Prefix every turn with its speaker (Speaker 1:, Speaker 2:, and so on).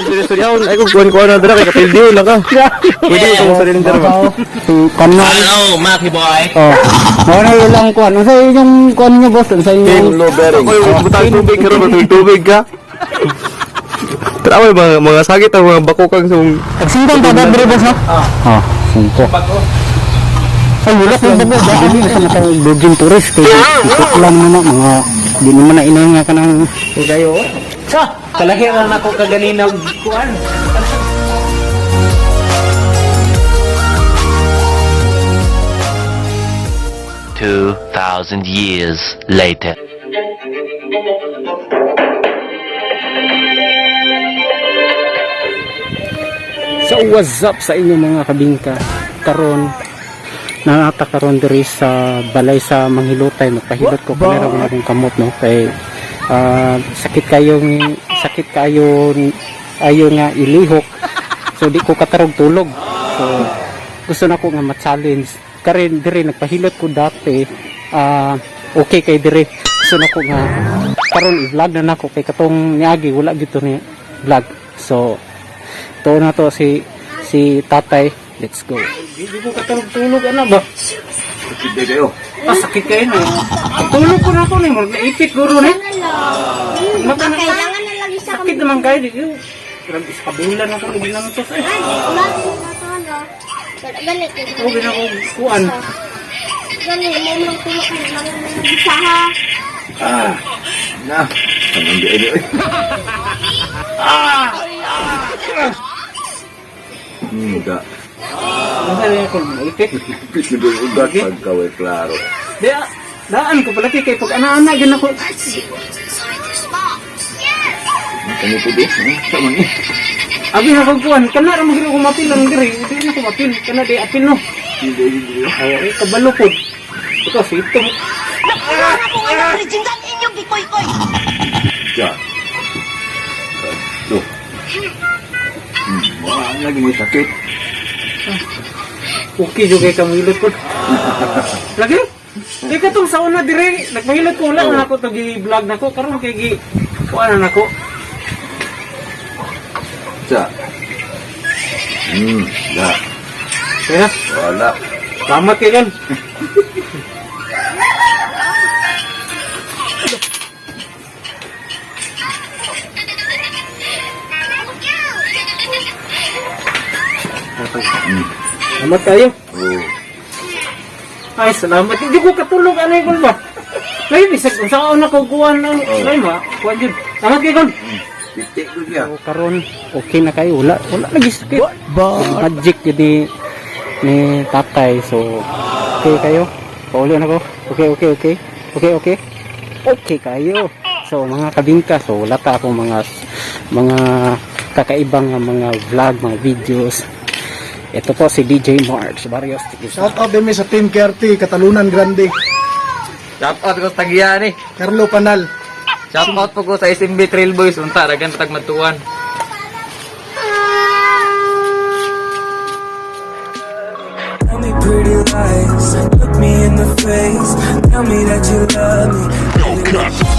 Speaker 1: Istorya ay kung kuan-kuan na dira kay kapildiho lang ka. Pwede ko sa sariling dira ba?
Speaker 2: Si Kanal.
Speaker 3: Hello, Maki boy.
Speaker 2: Oh. Mao na ilang kuan. Unsa inyong kuan niyo, boss? Unsa inyong
Speaker 1: Low bearing. Oy, butang tubig karon, tubig tubig ka. Tara mga sakit ang mga bakukang sa
Speaker 2: Singkong pa ba diri, boss, no? Oh, singko. Ay, wala ko ba ba? Dili na sa matang virgin tourist kay ikot lang man na mga di naman na inay nga kanang
Speaker 4: Kayo. Sa, kalahiran ako kaganina og kuan.
Speaker 3: 2,000 years later.
Speaker 2: So what's up sa inyo, mga kabingka? Karon nanata karon diri sa balay sa Manghilotay, magpahilot ko kanira ko na akong kamot, no, kay sakit kayong sakit kayo ayo nga ilihok, so di ko katarog tulog, so gusto na ko nga ma-challenge karon diri. Nagpahilot ko dati, okay kay diri. Gusto na ko nga karon i-vlog na nako kay katong niagi wala gito ni vlog. So to na to si tatay. Let's go.
Speaker 4: Di ko katarog tulog ana ba?
Speaker 1: Sakit kayo.
Speaker 4: Ah, sakit kayo na. Tulog ko na ko ni, murag naipit guro ni. Mata na
Speaker 5: Kailangan na lagi sa
Speaker 4: sakit naman kayo di. Grabe sa kabulan ako lagi nang tos. Eh.
Speaker 5: Ganit.
Speaker 4: Okay na ko kuan.
Speaker 5: Ganit, mo lang kumakain mga bisa ha.
Speaker 1: Na. Ang di ay. Da.
Speaker 4: Ano na ako naipit.
Speaker 1: Pit mo doon ugat pagkaway klaro.
Speaker 4: Di ah, daan ko pala kay pag ana-ana gyud ako.
Speaker 1: Kamo po do. Sa man eh.
Speaker 4: Abi na kog kuan kana ra mo gid ako mapil ang diri. Di na ko mapil kana di apil no.
Speaker 1: Hindi hindi.
Speaker 4: Ay, kabalo pod. Ito si ito.
Speaker 1: Ya. Do. Wala lagi mo sakit.
Speaker 4: Okay jud kay kamilot ko. Lagi? Di ka tong sa una dire, nagpahilot ko wala na ako to gi-vlog nako karon kay gi kuan na nako.
Speaker 1: Sa. Da.
Speaker 4: Kaya
Speaker 1: Wala.
Speaker 4: salamat kay kan. Salamat kayo.
Speaker 1: Oh.
Speaker 4: Ay, salamat. Hindi ko katulog ano yung ba? Lagi bisag kung saan na ko kuan ang ay ma, kuan jud. Salamat kay kon.
Speaker 1: Titik ko siya.
Speaker 2: So, karon okay na kayo, wala wala lagi sakit. Magic yun ni tatay. So okay kayo. Pauli na ko. Okay. Okay. Okay kayo. So mga kabingka, so wala ta akong mga kakaibang nga mga vlog, mga videos. Ito po si DJ March Barrios.
Speaker 6: Shout out din mi sa Team KRT, Katalunan Grande,
Speaker 7: Shout out ko sa Tagiani.
Speaker 6: Carlo Panal.
Speaker 7: Shout out po ko sa SMB Trail Boys. Unta, ragan tag matuan.
Speaker 8: Tell me pretty lies, look me in the face. Tell me that you love me.